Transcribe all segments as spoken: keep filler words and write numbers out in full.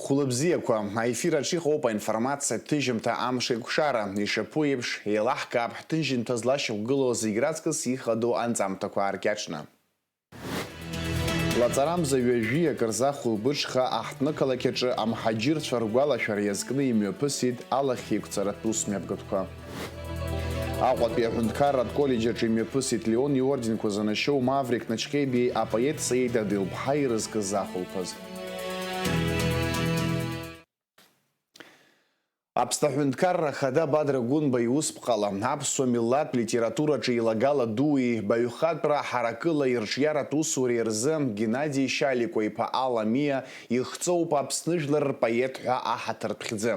Хәлыбзиақәа, аефир аҿы иҟоуп аинформациатә ҭыжьымҭа Амш еиқәшара. Ишаԥу еиԥш, еилаҳкаап ҳҭыжьымҭа злашьақәгылоу зегь раҵкыс ихадоу анҵамҭақәа ааркьаҿны. Лаҵарамза ҩажәи акыр захәылбыҽха аҳҭнықалақь аҿы амҳаџьырцәа ргәалашәара иазкны имҩаԥысит алахьеиқәҵаратә усмҩаԥгатәқәа. Аҟәатәи аҳәынҭқарратә коллеџь аҿы имҩаԥысит Леон иорденқәа занашьоу Маврик Начхебиеи апоет Саид Адил-ԥҳа ирызкыз ахәылԥаз. Аԥсны аҳәынҭқарра ахада Бадра Гәынба иусԥҟала, аԥсуа милаҭ литератураҿы илагала дуи, баҩхатәра ҳаракыла ирҿиаратә усуреи рзы Геннади Шьаликәа-иԥа Аламиа ихҵоуп Аԥсны жәлар рпоет ҳәа аҳаҭыртә хьӡы.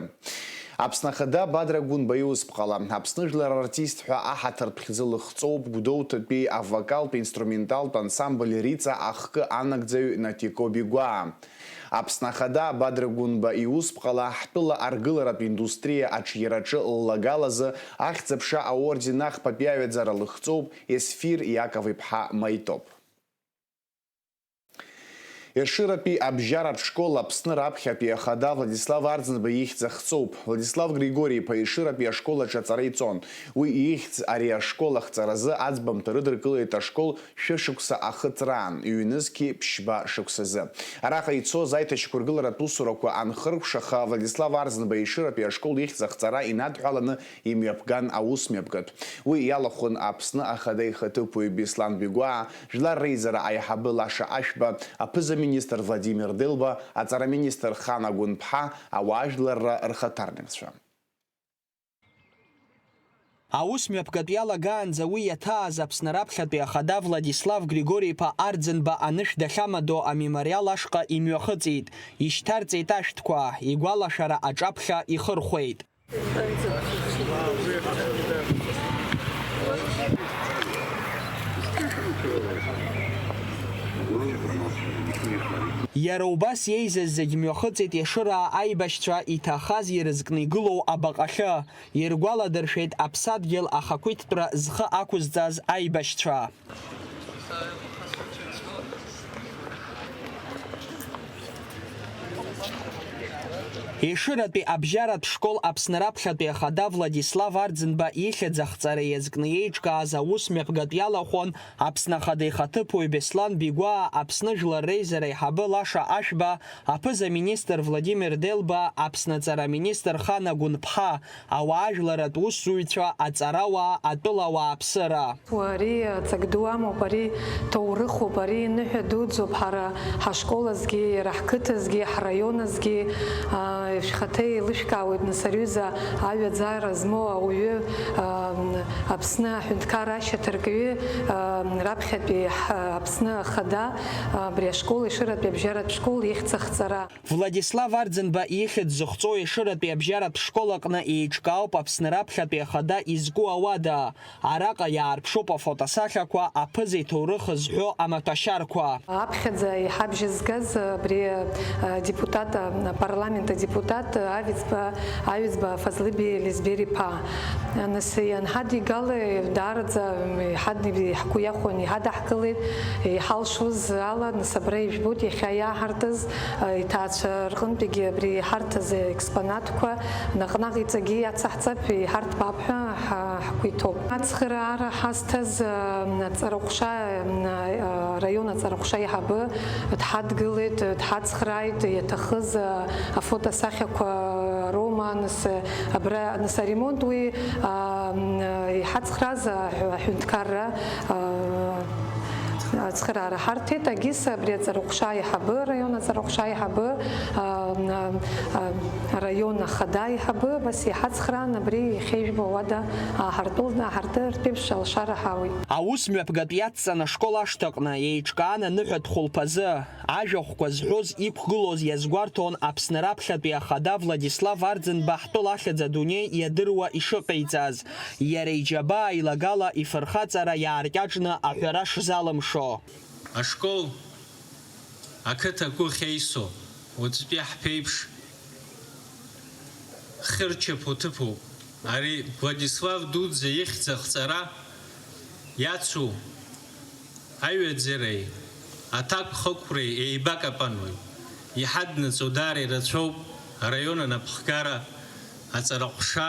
Аԥсны ахада Бадра Гәынба иусԥҟала, Аԥсны жәлар артист ҳәа аҳаҭыртә хьӡы лыхҵоуп Гәдоуҭатәи авокалтә инструменталтә ансамбль Риҵа ахкы анагӡаҩ Натико Бигәаа. Аԥсны ахада Бадра Гәынба иусԥҟала ҳтәыла аргыларатә индустриа аҿиараҿы ллагалазы Ахьӡ-аԥша аорден ахԥатәи аҩаӡара лыхҵоуп Есфир Иаков-иԥҳа Маитоп. Ешыратәи абжьаратә школ Аԥсны раԥхьатәи ахада Владислав Арӡынба ихьӡ ахҵоуп. Владислав Григори-иԥа Ешыратәи ашкол аҿы аҵара иҵон. Уи ихьӡ ари ашкол ахҵаразы аӡбамҭа рыдыркылеит ашкол шәышықәса ахыҵраан, ҩнызқьи ԥшьба шықәсазы. Араҟа ицоз аиҭашьақәыргыларатә усурақәа анхыркәшаха, Владислав Арӡынба Ешыратәи ашкол ихьӡ ахҵара инадҳәаланы имҩаԥган аусмҩаԥгатә. Уи иалахәын Аԥсны ахада ихаҭыԥуаҩ Беслан Бигәаа, Жәлар Реизара аиҳабы Лаша Ашәба, аԥыза-министр Владимир Делба, аҵараминистр Хана Гәынԥҳа, ауаажәларра рхаҭарнакцәа. Аус мҩаԥгатә иалагаанӡа уи иаҭааз Аԥсны раԥхьатәи ахада Владислав Григори-иԥа Арӡынба анышә дахьамадоу амемориал ашҟа имҩахыҵит, ишьҭарҵеит ашәҭқәа, игәалашәара аҿаԥхьа ихырхәеит. Иара убас иеизаз зегь мҩахыҵит Ешыраа аибашьцәа иҭахаз ирызкны игылоу абаҟахьы. Иргәаладыршәеит аԥсадгьыл ахақәиҭтәра зхы ақәызҵаз аибашьцәа. Ешыратәи абжьаратә школ Аԥсны раԥхьатәи ахада Владислав Арӡынба ихьӡ ахҵара иазкны еиҿкааз аус мҩаԥгатә иалахәын Аԥсны ахада ихаҭыԥуаҩ Беслан Бигәаа, Аԥсны Жәлар Реизара аиҳабы Лаша Ашәба, аԥыза-министр Владимир Делба, Аԥсны аҵараминистр Хана Гәынԥҳа, ауаажәларатә усзуҩцәа, аҵарауаа, атәылауааԥсыра. Ари ҵак ду амоуп, ари ҭоурыхуп, ари ныҳәа дуӡӡоуп ҳара ҳашкол азгьы, иара ҳқыҭа азгьы, ҳраион азгьы, аа, шәхаҭа еилышәкаауеит, нас, ари аҩыза аҩаӡара змоу ауаҩы, аа, Аԥсны аҳәынҭқар ашьаҭаркҩы, аа, раԥхьатәи ҳа-, Аԥсны ахада, аа, абри ашкол, Ешыратәи абжьаратә школ ихьӡ ахҵара. Владислав Арӡынба ихьӡ зыхҵоу Ешыратәи абжьаратә школ аҟны еиҿкаауп Аԥсны раԥхьатәи ахада изку ауада. Араҟа иаарԥшуп афотосахьақәа, аԥыза иҭоурых зҳәо амаҭәашьарқәа. Аԥхьаӡа иҳабжьызгаз абри, а, депутат, а, апарламент адепутат, а, Авиӡба, Аҩӡба Фазлыби Елизбер иԥа. Нас ианҳадигала, даараӡа, м, иҳад-, ҳгәы иахәон, иҳадаҳкылеит, иҳалшоз ала, нас абра ижәбоит иахьа иааҳартыз, а, иҭаацәа рҟынтәигьы абри иҳарҭаз експонатқәа наҟ-наҟ иҵегьы иацаҳҵап, иҳарҭбаап ҳәа ҳа-, ҳгәы иҭоуп. Ацхыраара ҳазҭаз, а, аҵараҟәша, а, араион аҵараҟәша аиҳабы дҳадгылеит, дҳацхрааит, иаҭахыз, а, афотосахьақәа роума, нас, абра, нас аремонт уи, а, м, иҳацхрааз аҳәынҭқарра, а, ацхыраара ҳарҭеит, агьыс абри аҵараҟәша аиҳабы, араион аҵараҟәша аиҳабы, а, м, а, а, араион ахада аиҳабы, абас иҳацхраан, абри иахьа ижәбо ауада ааҳартәыланы, аҳарты ртәеиԥш алшара ҳауеит. Аус мҩаԥгатә иацҵан ашкол ашҭаҟны, еиҿкаан аныҳәатә хәылԥазы. Ажәахәқәа зҳәоз иқәгылоз иазгәарҭон Аԥсны раԥхьатәи ахада Владислав Арӡынба ҳтәыла ахьӡ адунеи иадыруа ишыҟаиҵаз, иара иџьабаа илагала ифырхаҵара иааркьаҿны аҳәара шзалымшо. Ашкол ақыҭа агәы ахьеисо, уаҵәтәи ҳԥеиԥш, хьырчаԥо ҭыԥуп. Ари Владислав дуӡӡа ихьӡ ахҵара иацу аҩаӡареи аҭакԥхықәреи еибакапануеит. Иҳаднаҵо даара ирацәоуп араион анапхгара, аҵараҟәша,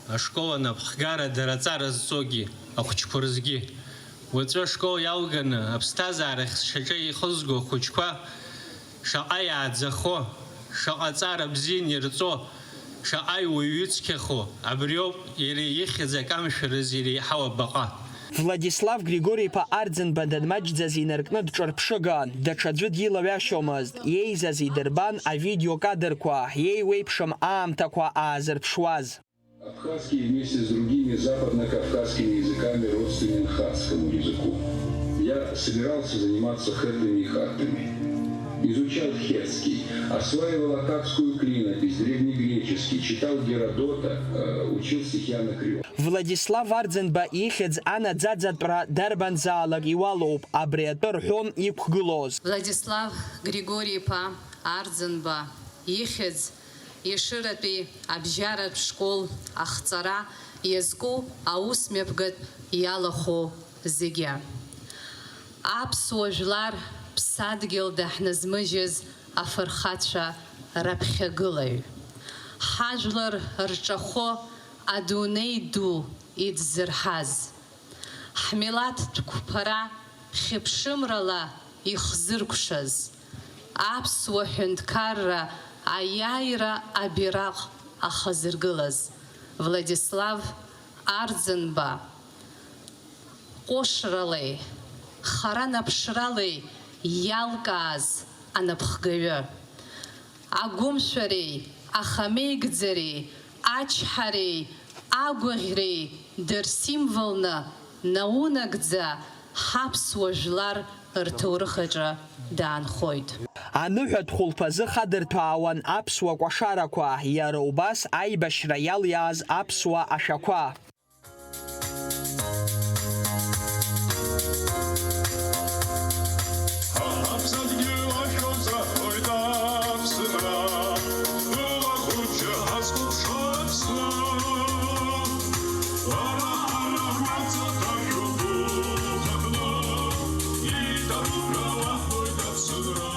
ашкол анапхгара, дара аҵара зҵогьы, ахәыҷқәа рзгьы. Уаҵәы ашкол иалганы аԥсҭазаарахь зшьаҿа ихызго ахәыҷқәа шаҟа иааӡахо, шаҟа ҵара бзианы ирҵо, шаҟа иуаҩыцқьахо, абриоуп иара ихьӡ акамшәарыз иреиҳау абаҟа. Владислав Григори-иԥа Арӡынба данмаҷӡаз инаркны дҿырԥшыган, даҽаӡәы дилаҩашьомызт, иеизаз идырбан авидеокадрқәа, иеиуеиԥшым аамҭақәа аазырԥшуаз. Абхазский вместе с другими западнокавказскими языками родственен хаттскому языку. Я собирался заниматься хэттами и хаттами. Изучал хеттский, осваивал аккадскую клинопись, древнегреческий, читал Геродота, э, учил стихи Анакреона. Владислав Арӡынба ихьӡ анаӡаӡатәра дарбанзаалак иуалоуп, абри атәы рҳәон иқәгылоз. Владислав Григори-иԥа Арӡынба ихьӡ Ешыратәи абжьаратә школ ахҵара иазку аусмҩаԥгатә иалахәу зегьы. Аԥсуа жәлар ԥсадгьыл даҳназмыжьыз афырхацәа раԥхьагылаҩ. Ҳажәлар рҿахәы адунеи ду идзырҳаз. Ҳмилаҭтә қәԥара хьыԥшымрала ихзыркәшаз, аԥсуа ҳәынҭқарра аиааира абираҟ ахазыргылаз Владислав Арӡынба ҟәышралеи хара наԥшралеи иалкааз анапхгаҩы. Агәымшәареи, ахамеигӡареи, ачҳареи, агәаӷьреи дырсимволны наунагӡа ҳаԥсуа жәлар рҭоурых аҿы даанхоит. Аныҳәатә хәылԥазы хадырҭәаауан аԥсуа кәашарақәа, иара убас аибашьра иалиааз аԥсуа ашәақәа. Ҳа ҳаԥсадгьыл ахь ҳауҵаҳоит аԥсынра, ҳтәыла хәыҷы ҳазкәыхшоу Аԥсны. Уара ҳара ҳмаҵ аҭашәоуп ухаԥны, иҭабуп ҳәа уаҳҳәоит аԥсынра.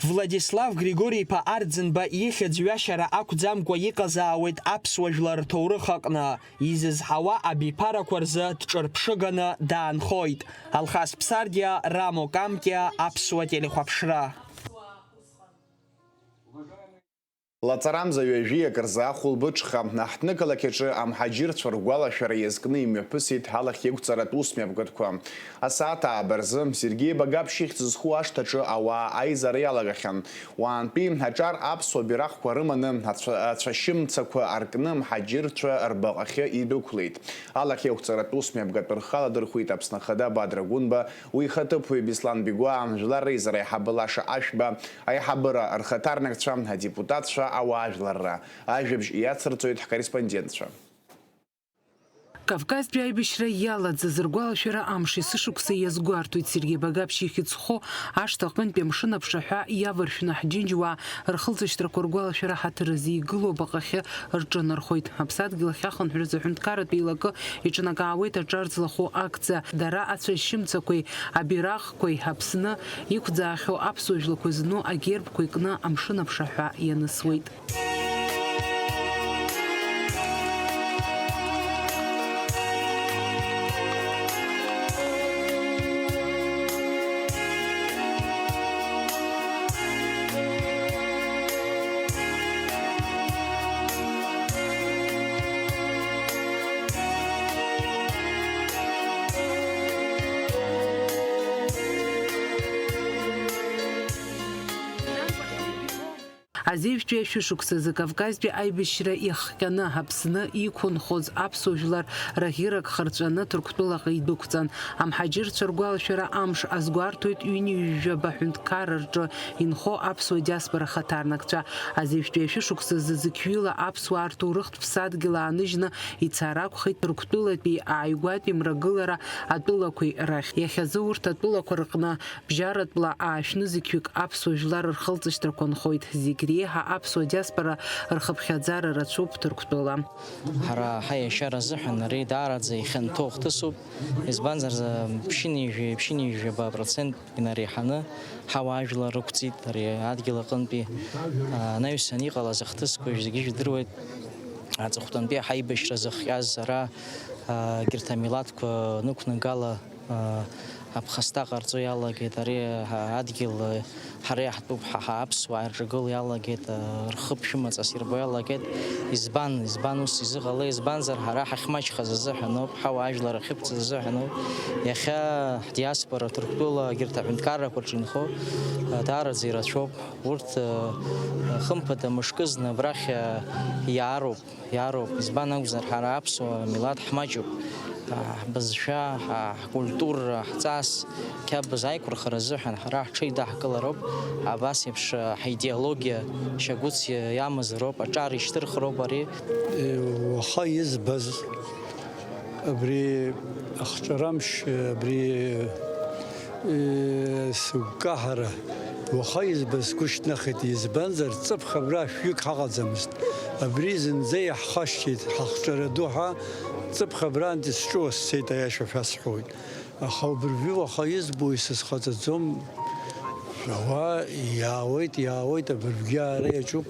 Владислав Григори-иԥа Арӡынба ихьӡ ҩашьара ақәӡамкәа иҟазаауеит аԥсуа жәлар рҭоурых аҟны, изызҳауа абиԥарақәа рзы дҿырԥшыганы даанхоит. Алхас Ԥсардиа, Рамо Камкиа, Аԥсуа телехәаԥшра. Лаҵарамза ҩажәиак рзы ахәылбыҽха, аҳҭнықалақь аҿы амҳаџьырцәа ргәалашәара иазкны имҩаԥысит алахь еиқәҵаратә усмҩаԥгатәқәа. Асааҭ ааба рзы Сергеи Багаԥшь ихьӡ зху ашҭаҿы ауаа аизара иалагахьан. Уаантәи аҿар аԥсуа бираҟқәа рыманы, ацәа-, ацәашьымцақәа аркны, мҳаџьырцәа рбаҟахьы идәықәлеит. Алахь еиқәҵаратә усмҩаԥгатә рхы аладырхәит Аԥсны Ахада Бадра Гәынба, уи ихаҭыԥуаҩ Беслан Бигәаа, Жәлар реизара аиҳабы Лаша Ашәба, аиҳабыра рхаҭарнакцәа, адепутатцәа, ауаажәларра. Ажәабжь иацырҵоит ҳкорреспондентцәа. Кавказтәи аибашьра иалаӡаз ргәалашәара амш есышықәса иазгәарҭоит. Сергеи Багаԥшь ихьӡ зху ашҭа аҟынтәи амшын аԥшаҳәа иаваршәны ҳџьынџьуаа рхылҵышьҭрақәа ргәалашәара ҳаҭыр азы игылоу абаҟахьы рҿынархоит. Аԥсадгьыл ахь ахынҳәразы аҳәынҭқарратә еилакы иҿнакаауеит аҿар злахәу акциа. Дара ацәашьымцақәеи абираҟқәеи Аԥсны иқәӡаахьоу аԥсуа жәлақәа зну агербқәа икны амшын аԥшаҳәа ианысуеит. Азеижәтәи ашәышықәсазы Кавказтәи аибашьра иахҟьаны Аԥсны иқәынхоз аԥсуа жәлар раӷьырак хырҵәаны Ҭырқәтәылаҟа идәықәҵан. Амҳаџьырцәа ргәалашәара амш азгәарҭоит ҩынҩажәаба ҳәынҭқарра рҿы инхо аԥсуа диаспора хаҭарнакцәа. Азеижәтәи ашәышықәсазы зықьҩыла аԥсуаа рҭоурыхтә ԥсадгьыл ааныжьны ицар акәхеит Ҭырқәтәылатәи ааигәатәи мрагылара атәылақәеи рахь. Иахьазы урҭ атәылақәа рҟны бжьаратәла аашәны зықьҩык аԥсуа жәлар рхылҵышьҭрақәа нхоит. Зегь реиҳа Еиҳа аԥсуа диаспора рхыԥхьаӡара рацәоуп Ҭырқәтәыла. Ҳара ҳаиашьара азыҳәан ари даараӡа ихьанҭоу хҭысуп, избанзар, ԥшьынҩажәи, ԥшьынҩажәаба процент инареиҳаны ҳауаажәлар рықәҵит ари адгьыл аҟынтәи, а, анаҩсан иҟалаз ахҭысқәа зегьы жәдыруеит. Аҵыхәтәантәи ҳаибашьра зыхҟьаз ара, а, егьырҭ амилаҭқәа нықәнагала, а, аԥхасҭа ҟарҵо иалагеит. Ари, а, адгьыл, а, ҳара иаҳтәуп, ҳа, ҳа аԥсуаа ирҿагыло иалагеит, а, рхы ԥшәымаҵас ирбо иалагеит. Избан, избан ус изыҟало? Избанзар, ҳара ҳахьмаҷхаз азыҳәаноуп, ҳауаажәлар ахьықәҵыз азыҳәаноуп. Иахьа ҳдиаспора Ҭырқәтәыла егьырҭ аҳәынҭқаррақәа рҿы инхо, а, даараӡа ирацәоуп. Урҭ, э, хымԥада, мышкызны абрахь, э, иаароуп, иаароуп. Избан акәзар, ҳара аԥсуа милаҭ ҳмаҷуп. Ҳа ҳбызшәа, ҳа ҳкультура, ҳҵас қьабз аиқәырхара азыҳәан ҳара ҳҽеидаҳкылароуп. Абас еиԥш, э, ҳидеологиа шьагәыц иамазароуп, аҿар ишьҭырхроуп ари. Э, уаха избаз абри ахҿарамш, абри, э, сыгәкаҳара, уаха избаз сгәы шьҭнахит, избанзар, ҵыԥх абра шәҩык ҳаҟаӡамызт. Абри зынӡа иаҳхашҭит, ҳахҿара ду ҳәа, ҵыԥх абрантәи сҿыуа сцеит, аиаша шәасҳәоит. Аха убыржәы уаха избо исызхаҵаӡом. Ауаа иаауеит, иаауеит, абыржәгьы аара иаҿуп.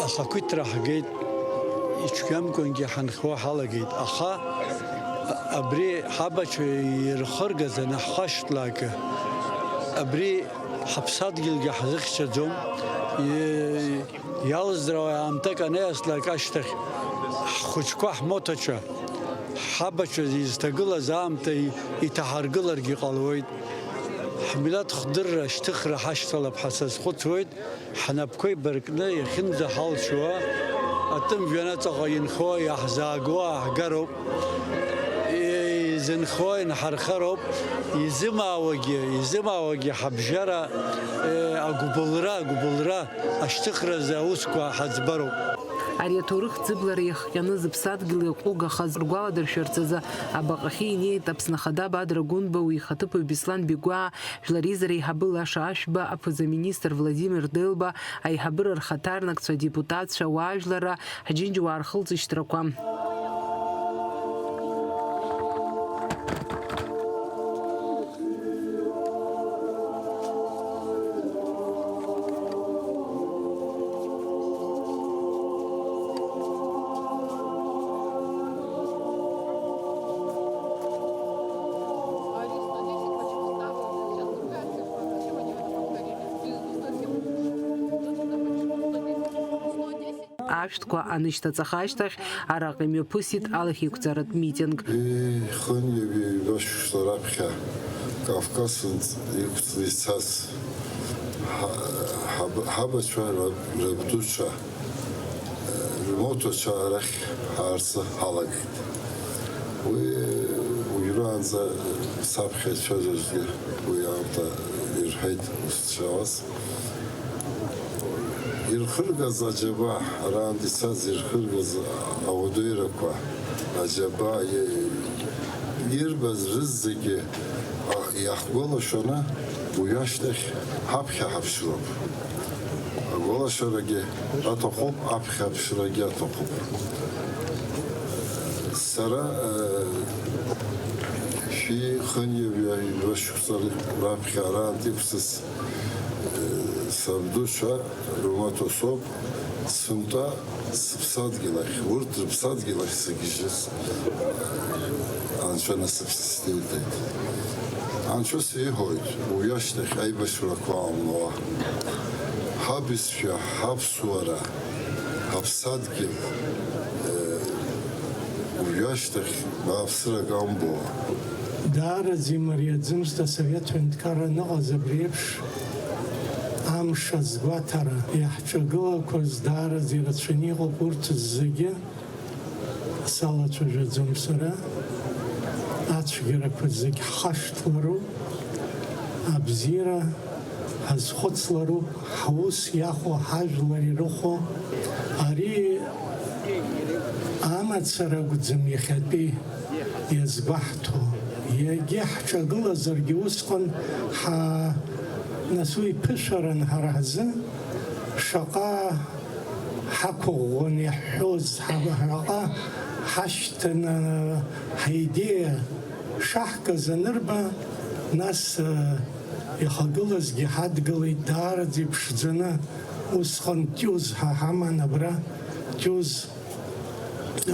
Ахақәиҭра ҳгеит, ицәгьамкәангьы ҳанхауа ҳалагеит. Аха абри ҳабацәа ирхыргаз анаҳхашҭлак, абри ҳаԥсадгьылгьы ҳзыхьчаӡом. Иалздрауа аамҭак анаиаслак ашьҭахь, ҳхәыҷқәа, ҳмоҭацәа, ҳабацәа изҭагылаз аамҭа иҭаҳаргыларгьы ҟалоит. Ҳмилаҭ хдырра, шьҭыхра ҳашьҭалап ҳәа сазхәыцуеит, ҳнапқәа еибаркны иахьынӡаҳалшьуа, атәым жәҩанаҵаҟа инхо, иаҳзааго ааҳгароуп, изынхо инҳархароуп, изымаауагьы, изымаауагьы ҳабжьара, агәыбылра, агәыбылра ашьҭыхразы аусқәа ҳаӡбароуп. Ари аҭоурых ӡыблара иахҟьаны зыԥсадгьыл иаҟәыгахаз ргәаладыршәарц азы абаҟахьы инеит Аԥсны Ахада Бадра Гәынба, уи ихаҭыԥуаҩ Беслан Бигәаа, Жәлар реизара аиҳабы Лаша Ашәба, аԥыза-министр Владимир Делба, аиҳабыра рхаҭарнакцәа, адепутатцәа, ауаажәларра, ҳџьынџьуаа рхылҵышьҭрақәа. Ашәҭқәа анышьҭаҵаха ашьҭахь, араҟа имҩаԥысит алахьеиқәҵаратә митинг. Ҩи хынҩажәи ҩба шықәса раԥхьа Кавказынтә иқәҵны ицаз ҳа-, ҳаб-, ҳабацәа раб-, рабдуцәа, рмоҭацәа арахь аарцы ҳалагеит. Уи уажәраанӡа саԥхьа ицәаз аӡәгьы уи аамҭа ирҳәеит ус дшаауаз. Ирхыргаз аџьабаа, араантә ицаз ирхыргаз ауадаҩрақәа, аџьабаа, и-, ирбаз рызегьы, а, иаҳгәалашәаны, уи ашьҭахь ҳаԥхьа ҳаԥшроуп. Агәалашәарагьы аҭахуп, аԥхьа аԥшрагьы аҭахуп. Сара, э, шәи хынҩажәи ҩба шықәса раԥхьа араантә иқәсыз, э, сабдуцәа рымаҭәа соуп, сынтәа сыԥсадгьыл ахь, урҭ рыԥсадгьыл ахь сыгьежьыз, э, Анцәа насыԥс сҭеиҭеит. Анцәа сеиҳәоит, уи ашьҭахь аибашьрақәа аамлуа. Ҳабызшәа, ҳаԥсуара, ҳаԥсадгьыл, э, уажәы ашьҭахь бааԥсрак амбо. Даараӡа имариаӡамызт асовет ҳәынҭқарра аныҟаз абри еиԥш амш азгәаҭара. Иаҳҿагылақәаз даараӡа ирацәаны иҟоуп урҭ зегьы. Салацәажәаӡом сара, ацәгьарақәа зегь ҳхашҭлароуп, абзиара ҳазхәыцлароуп, ҳус иахәо, ҳажәлар ирыхәо. Ари амацара акәӡам иахьатәи иазгәаҳҭо. Егьа ҳҿагылазаргьы усҟан ҳа-, нас уи ԥышәаран ҳара ҳзы. Шаҟа ҳақәыӷәӷәаны иаҳҳәоз, ҳаба-, шаҟа ҳашьҭаны ҳаидеиа шаҳкыз анырба, нас, э, ихагылазгьы ҳадгылеит даараӡа иԥшӡаны. Усҟан Тиуз ҳа ҳаман абра, Тиуз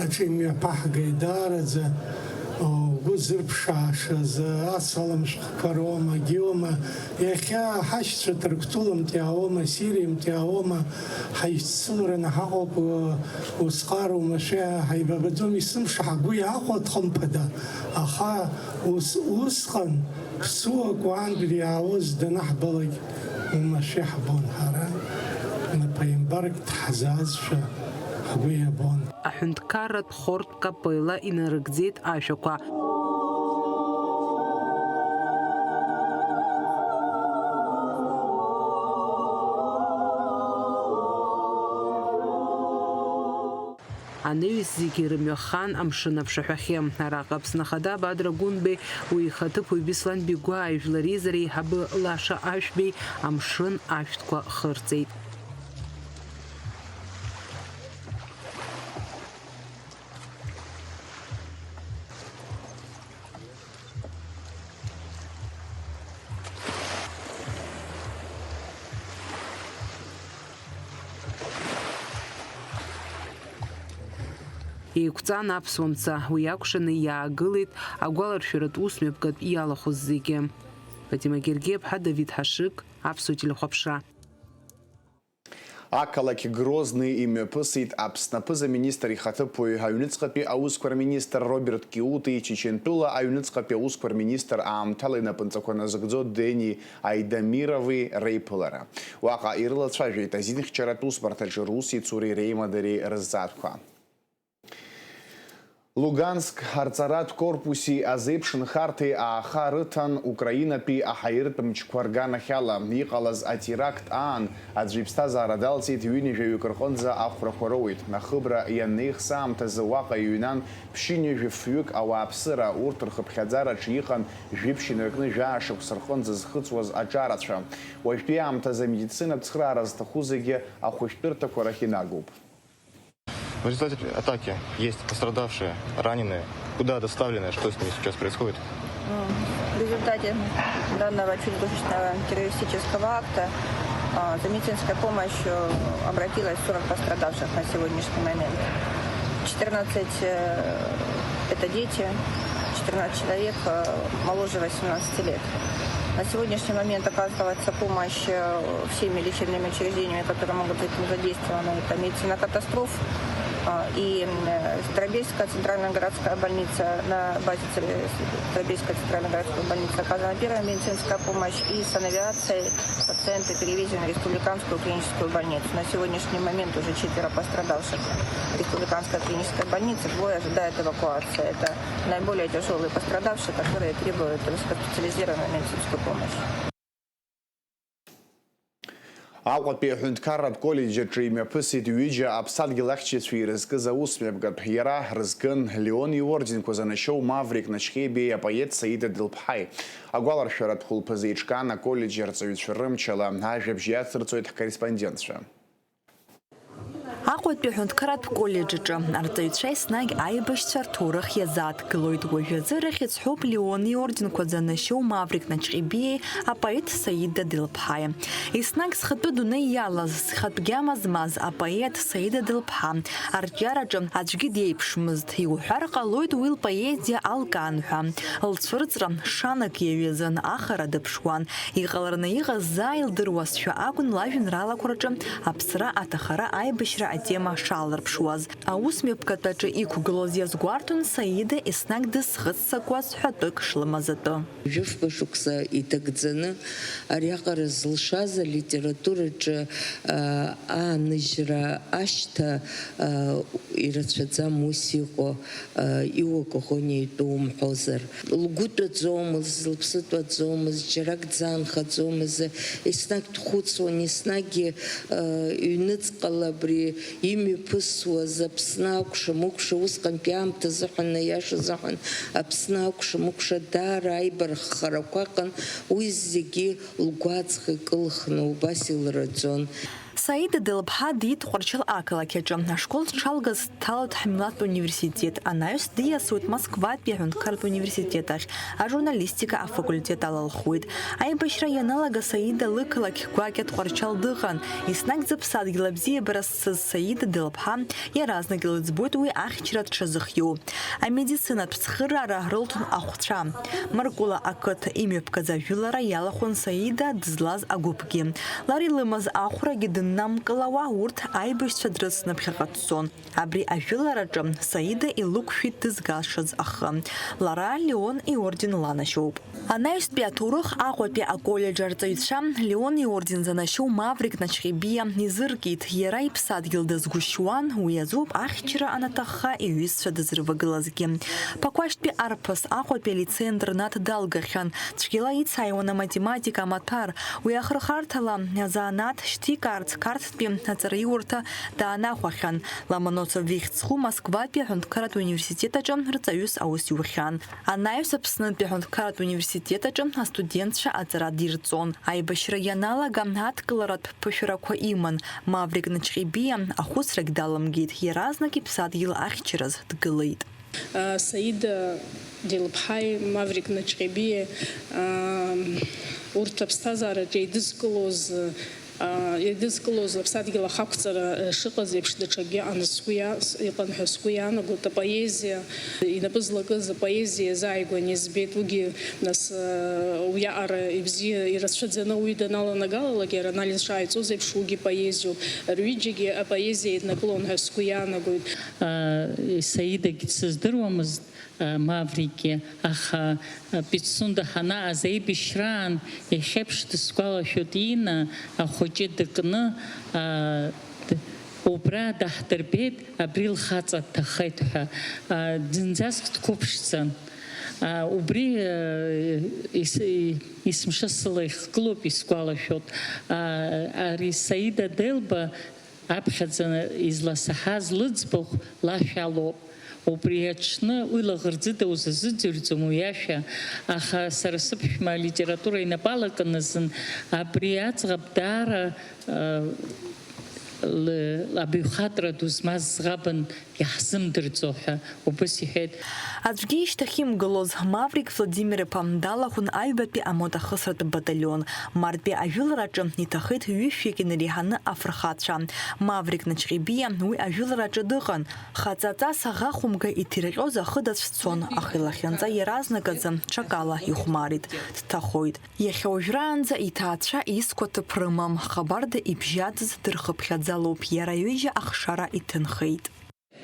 аҿы имҩаԥаҳгеит даараӡа, угәы зырԥшаашаз, асалам шәҟәқәа роума, егьиоума, иахьа ҳашьцәа Ҭырқәтәылантә иаауама, Сириантә иаауама, ҳаиццылараны ҳаҟоуп, усҟар оумашәа ҳаибабаӡом, есымша ҳгәы иахәоит, хымԥада, аха ус, усҟан ԥсуак уаантәи иаауаз данаҳбалак, оумашәа ҳбон ҳара, напаимбарк дҳазаазшәа ҳгәы иабон. Аҳәынҭқарратә хортә капелла инарыгӡеит ашәақәа. Анаҩс зегьы ирымҩахан амшын аԥшаҳәахьы. Араҟа Аԥсны Ахада Бадра Гәынбеи уи ихаҭыԥуаҩ Беслан Бигәааи жәлар реизара еиҳабы Лаша Ашәбеи амшын ашәҭқәа хырҵеит. Еиқәҵан аԥсуа мца, уи акәшаны иаагылеит агәаларшәаратә усмҩаԥгатә иалахәыз зегьы. Фатима Гергиаԥҳа, Давид Ҳашыг, Аԥсуа телехәаԥшра. Ақалақь Грозни имҩаԥысит Аԥсны аԥыза-министр ихаҭыԥуаҩ, аҩныҵҟатәи аусқәа рминистр Роберт Киути, Чечентәыла аҩныҵҟатәи аусқәа рминистр аамҭала инапынҵақәа назыгӡо Дени Айдамирови реиԥылара. Уаҟа ирылацәажәеит азинхьчаратә усбарҭаҿы русеицуреи реимадареи рызҵаарақәа. Луганск арҵаратә корпуси азеиԥшнхарҭеи ааха рыҭан Украинатәи аҳаиртә мчқәа рганахьала иҟалаз атеракт аан аӡәы иԥсҭазаара далҵит, ҩынҩажәаҩык рҟынӡа ахәрақәа роуит. Ахыбра ианнеихс аамҭазы уаҟа иҩнан ԥшьынҩажәи фҩык ауааԥсыра, урҭ рхыԥхьаӡараҿы иҟан жәиԥшь инаркны жәаа шықәса рҟынӡа зхыҵуаз аҿарацәа. Уажәтәи аамҭазы амедицинатә цхыраара зҭаху зегьы ахәышәтәырҭақәа рахь инагоуп. В результате атаки есть пострадавшие, раненые. Куда доставлены, что с ними сейчас происходит? М, В результате данного чудовищного террористического акта, а, за медицинской помощью обратилось сорок пострадавших на сегодняшний момент. Четырнадцать, э, это дети, четырнадцать человек, э, моложе восемнадцати лет. На сегодняшний момент оказывается помощь, э, всеми лечебными учреждениями, которые могут быть им задействованы. Это медицина катастроф, а, и, м, э, Старобельская центральная городская больница. На базе Цер-, Старобельской центральной городской больницы оказана первая медицинская помощь, и с санавиацией пациенты перевезены в республиканскую клиническую больницу. На сегодняшний момент уже четверо пострадавших в республиканской клинической больнице, двое ожидают эвакуации. Это наиболее тяжелые пострадавшие, которые требуют высокоспециализированную медицинскую помощь. Аҟәатәи аҳәынҭқарратә коллеџь аҿы имҩаԥысит ҩыџьа аԥсадгьыл ахьчаҩцәа ирызкыз аусмҩаԥгатә. Иара рызкын Леон иорденқәа занашьоу Маврик Начхебиеи апоет Саида Дылԥҳаи. Агәаларшәаратә хәылԥазы еиҿкаан аколлеџь арҵаҩцәа рымчала ажәабжь иацырҵоит ҳкорреспондентцәа. Аҟәатәи аҳәынҭқарратә коллеџь аҿы арҵаҩцәа еснагь аибашьцәа рҭоурых иазааҭгылоит. Уажәазы рыхьӡ ҳәоуп Леон иорденқәа занашьоу Маврик Начхебиеи апоет Саида Дылԥҳаи. Еснагь зхатәы дунеи иалаз, зхатә гьама змаз апоет Саида Дылԥҳа арҿиараҿы аӡәгьы диеиԥшмызт. Иуҳәар ҟалоит уи лпоезиа алкаан ҳәа. Лцәырҵра шанак иаҩызан, ахара дыԥшуан. Иҟалараны иҟаз заа илдыруазшәа акәын лажәеинраалақәа рҿы аԥсра, аҭахара, аибашьра атема шаалырԥшуаз. Аусмҩаԥгатәаҿы иқәгылоз иазгәарҭон Саида еснагь дызхыццакуаз ҳәатәык шлымаз атәы. Жәафба шықәса иҭагӡаны ариаҟара зылшаз алитератураҿы, аа, ааныжьра ашьҭа, аа, ирацәаӡам ус иҟоу, аа, иуа Коӷониа итәы умҳәозар. Лгәы тәаӡомызт, лыԥсы тәаӡомызт, џьарак дзаанхаӡомызт, еснагь дхәыцуан, еснагь, э, ҩныҵҟала абри имҩаԥысуаз Аԥсны акәша-мыкәша, усҟантәи аамҭазыҳәан, аиаша азыҳәан, Аԥсны акәша-мыкәша даара аибарххарақәа ыҟан, уи зегьы лгәаҵӷа икылхны убас илраӡон. Саида Делԥҳа диит Тҟәарчал ақалақь аҿы. Ашкол дшалгаз дҭалоит ҳмилаҭтә университет. Анаҩс диасуеит Москватәи аҳәынҭқарратә университет ахь, ажурналистика афакультет алалхуеит. Аибашьра ианалага Саида лықалақь гәакьа Тҟәарчал дыҟан. Еснагь зыԥсадгьыл абзиабара зцыз Саида Делԥҳа иаразнак илыӡбоит уи ахьчара дшазыхиоу. Амедицинатә цхыраара рылҭон ахәцәа. Маркула ақыҭа имҩаԥгаз ажәылара иалахәын Саида дызлаз агәыԥгьы. Лара илымаз ахәрагьы дыннамкылауа, урҭ аибашьцәа дрыцны ԥхьаҟа дцон. Абри ажәылараҿы Саида илықәшәеит дызгашаз ахы. Лара Леон иорден ланашьоуп. Анаҩстәи аҭоурых Аҟәатәи аколлеџь арҵаҩцәа Леон иорден занашьоу Маврик Начҟьебиа изыркит. Иара иԥсадгьыл дазгәышьуан, уи азоуп ахьчара анаҭахха иҩызцәа дызрывагылазгьы. Ԥақәашьтәи арԥыс Аҟәатәи алицеи-интернат далгахьан. Цәгьала ицааиуан аматематика амаҭәар. Уи ахырхарҭала азанааҭ шьҭикаарц Қарҭтәи аҵараиурҭа даанахәахьан. Ломоносов ихьӡ зху Москватәи аҳәынҭқарратә университет аҿы рҵаҩыс аус иухьан. Анаҩс Аԥснытәи аҳәынҭқарратә университет аҿы астудентцәа аҵара дирҵон. Аибашьра ианалага, адкыларатә ԥышәарақәа иман. Маврик Начҟьебиа ахәыцрагь даламгеит, иаразнак иԥсадгьыл ахьчараз дгылеит. Саида Делԥҳаи Маврик Начҟьебиеи, урҭ аԥсҭазаараҿы еидызкылоз, еидызкылоз аԥсадгьыл ахақәҵара шыҟаз еиԥш, даҽакгьы ыҟан сгәы иа-, с-, иҟан ҳәа сгәы иаанагоит. Апоезиа, инапы злакыз апоезиа иазааигәан избеит. Уигьы, нас, уиаҟара ибзиа, ирацәаӡаны уаҩы даналанагалалак, иара анализ шааиҵоз еиԥш, уигьы поезиоуп. Рҩыџьагьы апоезиа еиднакылон ҳәа сгәы иаанагоит. Саидагь дсыздыруамызт, Маврикгьы, аха Пицунда ҳанаҟаз аибашьраан иахьеиԥш дысгәалашәоит, Ина ахәыҷы дыкны, д-, убра даҳдырбеит, абри лхаҵа дҭахеит ҳәа, зынӡаск дқәыԥшӡан. Убри ес-, есымша сыла ихгылоуп, исгәалашәоит. Ари Саида Делба аԥхьаӡа изласаҳаз лыӡбахә лашәа лоуп. Убри аҽны уи лаӷырӡыда узазыӡырҩӡом уи ашәа, аха сара сыԥшәма алитература инапы алакын азын абри аӡӷаб даара, ы, лы-, абаҩхатәра ду змаз ӡӷабын, иаҳзымдырӡо ҳәа убыс иҳәеит. Аӡәгьы ишьҭахьимгылоз, Маврик Владимир-иԥа далахәын аҩбатәи амотохысратә баталион. Мартәи ажәылараҿы иҭахеит ҩышәҩык инареиҳаны афырхацәа. Маврик Начҟьебиа уи ажәылараҿы дыҟан. Хаҵаҵас аӷа хәымга иҭирҟьоз ахыдацә цон, аха илахьынҵа иаразнак азы ҽакала ихәмарит, дҭахоит. Иахьа уажәраанӡа иҭаацәа изқәа ҭыԥ рымам, хабарда ибжьаӡыз дырхыԥхьаӡалоуп, иара ҩыџьа ахшара иҭынхеит.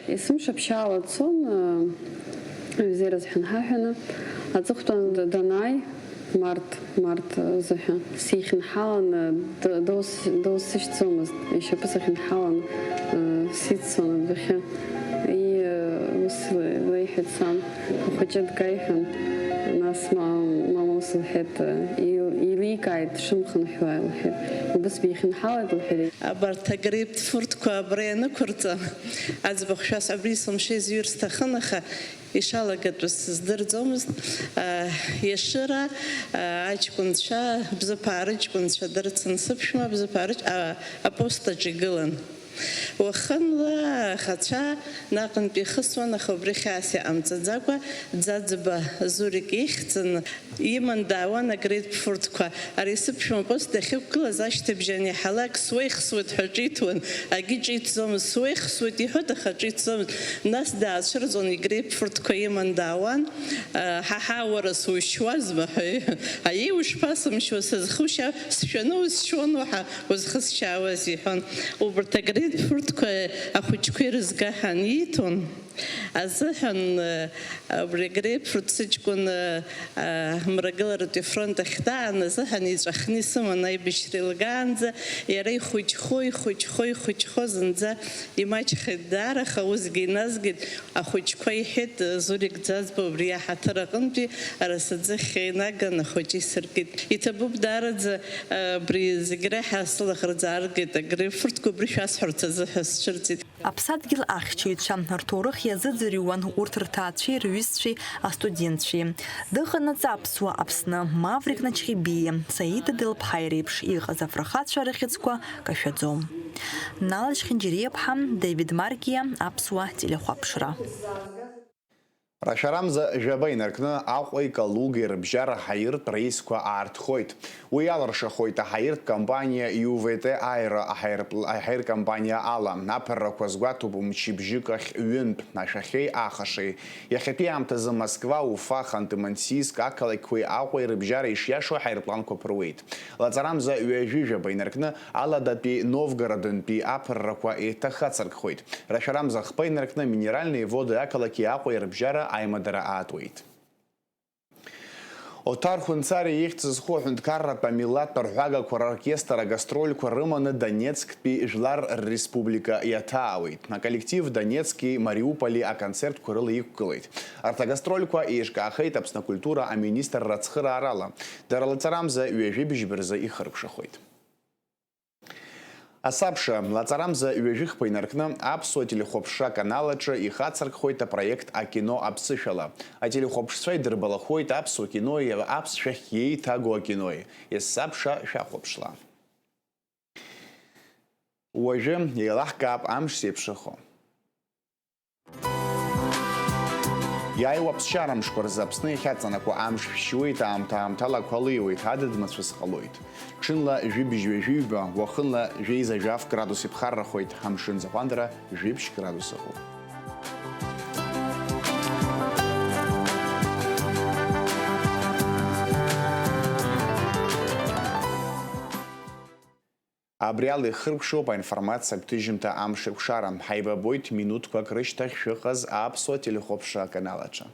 Есымша ԥшьаала дцон, ҩ-, ҩзеира азҳәан ҳаҳәаны, аҵыхәтәан д-, данааи, март, март азыҳәа сихьынҳаланы, д-, дос-, досышьҭӡомызт, ишьапы сахьынҳалан, сиццон адәахьы. И, ус леиҳәеит сан, ахәыҷы дгеи ҳәа, нас ма-, мама ус лҳәеит, ил-, иликааит, дшымхынҳәуа, лҳәеит, убыс бихьынҳалеит, лҳәеит. Абарҭ агрейпфрутқәа абра ианықәырҵа, аӡбахә шәасҳәап, абри сымшеи зҩыр сҭахын, аха ишалагатәыз сыздырӡомызт. Иашыра, аҷкәынцәа, Бзыԥаа рыҷкәынцәа дырцын сыԥшәма, Бзыԥаа рыҷ-, а, апостаҿ игылан. Уахынла аӷацәа наҟынтә ихысуан, аха убри хьаас иҟамҵаӡакәа, Ӡаӡба Зурик ихьӡын. Иман даауан агрейпфрутқәа. Ари сыԥшәма апост дахьықәгылаз ашьҭыбжь аниҳалак, суеихсуеит ҳәа ҿиҭуан. Акгьы ҿиҭӡомызт, суеихсуеит иҳәоит, аха ҿиҭӡомызт. Нас даацәырҵуан, игрейпфрутқәа иман даауан. Ҳаҳа, уара сушьуазма ҳәа иҳәон. Аиеи, ушԥасымшьуа, сызхушьа, сшәаны усшьуан уаҳа узхысшьаауаз, иҳәон. Убарҭ агрейпфрутқәа ахәыҷқәа ирызга ҳәа аниҭон. Азыҳәан, э, абри агрейпфрут сыҷкәын, э, э, Мрагыларатәи афронт ахь даан азыҳәан иҵәахны исыман аибашьра илгаанӡа, иара ихәыҷхо, ихәыҷхо, ихәыҷхо зынӡа имаҷхеит даара, аха усгьы иназгеит, ахәыҷқәа иҳәеит, э, Зурик Ӡаӡба убри аҳаҭыр аҟынтәи арасаӡыхь инаган ахәыҷы исыркит. Иҭабуп даараӡа, э, абри зегь реиҳа сылаӷырӡ ааргеит, агрейпфрутқәа убри шәасҳәарц азыҳәа сцәырҵит. Аԥсадгьыл ахьчаҩцәа рҭоурых иазыӡырҩуан урҭ рҭаацәеи рҩызцәеи астудентцәеи. Дыҟанаҵ аԥсуа Аԥсны, Маврик Начхибиа, Саида Делԥҳаи реиԥш иҟаз афырхацәа рыхьӡқәа кашәаӡом. Налашь Хинџьариаԥҳа, Дэвид Маркиа, Аԥсуа телехәаԥшра. Рашәарамза жәаба инаркны Аҟәеи Калугеи рыбжьара аҳаиртә реисқәа аартхоит. Уи иалыршахоит аҳаиртә компаниа ю в т Аэро аҳаиртә-, аҳаиртә компаниа ала. Аԥыррақәа згәаҭоуп мчыбжьык ахь ҩынтә, ашәахьеи аахашеи. Иахьатәи аамҭазы Москва, Уфа, Ханты-Мансийск ақалақьқәеи Аҟәеи рыбжьара ишиашоу аҳаирпланқәа ԥыруеит. Лаҵарамза ҩажәи жәаба инаркны Аладатәи Новгородынтәи аԥыррақәа еиҭахацыркхоит. Рашәарамза хԥа инаркны Минеральные Воды ақалақьи Аҟәеи рыбжьара аимадара аатуеит. Оҭар Хәынҵариа ихьӡ зху аҳәынҭқарратә амилаҭтә арҳәагақәа роркестр агастрольқәа рыманы Донецктәи Жәлар Рреспублика иаҭаауеит. Аколлектив Донецки Мариуполи аконцертқәа рыла иқәгылеит. Арҭ агастрольқәа еиҿкаахеит Аԥсны акультура аминистрра ацхыраарала. Дара лаҵарамза ҩажәи быжьба рзы ихыркәшахоит. Асабша, лаҵарамза ҩажәи хԥа инаркны, аԥсуа телехәаԥшра аканал аҿы ихацыркхоит апроект Акино аԥсышәала. Ателехәаԥшцәа идырбалахоит аԥсуа кинои аԥсшәахь иеиҭаго акинои. Есабша шәахәаԥшла. Уажәы еилаҳкаап амш зеиԥшрахо. Иааиуа аԥсшьара мшқәа рзы Аԥсны иахьаҵанакуа амш шәшьуеит, аамҭа-аамҭала ақәа леиуеит, адыд мацәыс ҟалоит. Ҽынла жәибжь ҩажәиҩба, уахынла жәеиза жәаф градус иԥхаррахоит, амшын аӡахәандара жәибжь градус ыҟоуп. Абри ала ихыркәшоуп аинформациатә ҭыжьымҭа амшеикәшара. Ҳаибабоит минуҭқәак рышьҭахь шәыҟаз аԥсуа телехәаԥшра аканал аҿы.